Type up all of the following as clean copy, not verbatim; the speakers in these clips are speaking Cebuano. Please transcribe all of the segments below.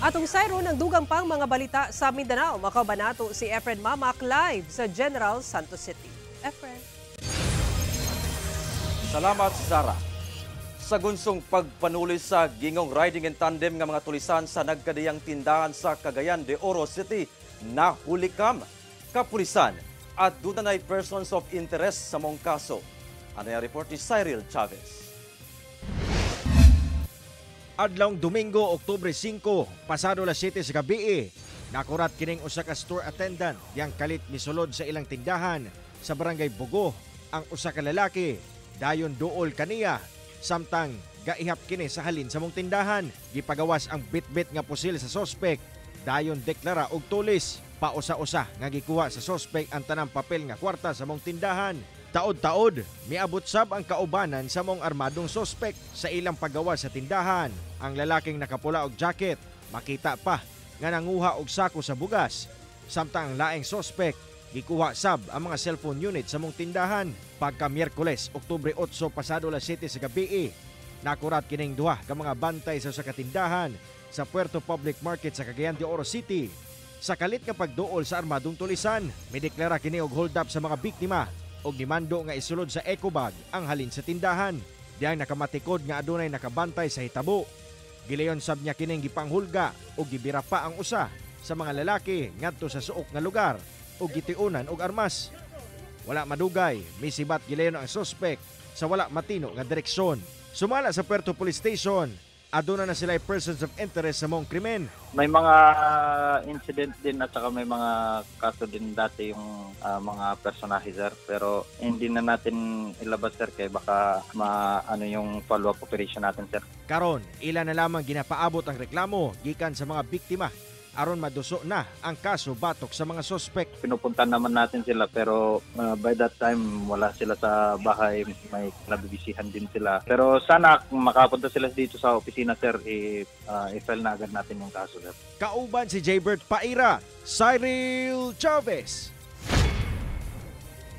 Atong sayron ang dugang pang mga balita sa Mindanao. Makauban nato si Efren Mamac live sa General Santos City. Efren. Salamat, Zara. Sa gunsong pagpanuli sa gingong riding in tandem nga mga tulisan sa nagkadiyang tindahan sa Cagayan de Oro City, nahulikam kapulisan at dunay persons of interest sa maong kaso. Ano yung report ni Cyril Chavez? Adlawng Domingo, Oktubre 5, pasado las 7 sa gabi, nakurat kining usa ka store attendant yang kalit misulod sa ilang tindahan sa Barangay Bugo ang usa ka lalaki. Dayon duol kaniya samtang gaihap kini sa halin sa maong tindahan. Gipagawas ang bitbit nga pusil sa sospek. Dayon deklara og tulis. Pausa-usa nga gikuha sa sospek ang tanang papel nga kwarta sa maong tindahan. Taod-taod, miabot sab ang kaubanan sa maong armadong sospek sa ilang paggawas sa tindahan. Ang lalaking nakapula og jacket, makita pa nga nanguha og sako sa bugas. Samtang ang laing sospek, gikuha sab ang mga cellphone unit sa maong tindahan. Pagka Miyerkules, Oktubre 8, pasado las 7 sa gabi, nakurat kining duha ka mga bantay sa usa ka tindahan sa Puerto Public Market sa Cagayan de Oro City. Sa kalit nga pagduol sa armadong tulisan, mideklara kini og hold up sa mga biktima og nimando nga isulod sa eco bag ang halin sa tindahan. Diyang nakamatikod nga adunay nakabantay sa hitabo. Gilayon sab niya kining gipanghulga og gibira pa ang usa sa mga lalaki ngadto sa suok nga lugar og gitiunan og armas. Wala madugay, misibat gilayon ang suspek sa wala matino nga direksyon. Sumala sa Puerto Police Station, aduna na sila persons of interest sa maong krimen. May mga incident din at saka may mga kaso din dati yung mga personahe, sir. Pero hindi na natin ilabas, sir, kaya baka maano yung follow-up operation natin, sir. Karon, ila na lamang ginapaabot ang reklamo gikan sa mga biktima aron maduso na ang kaso batok sa mga sospek. Pinupunta naman natin sila pero by that time wala sila sa bahay, may nabibisihan din sila. Pero sana kung makapunta sila dito sa opisina, sir, i-file na agad natin yung kaso, sir. Kauban si Jaybert Paira, Cyril Chavez.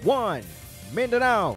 1 Mindanao.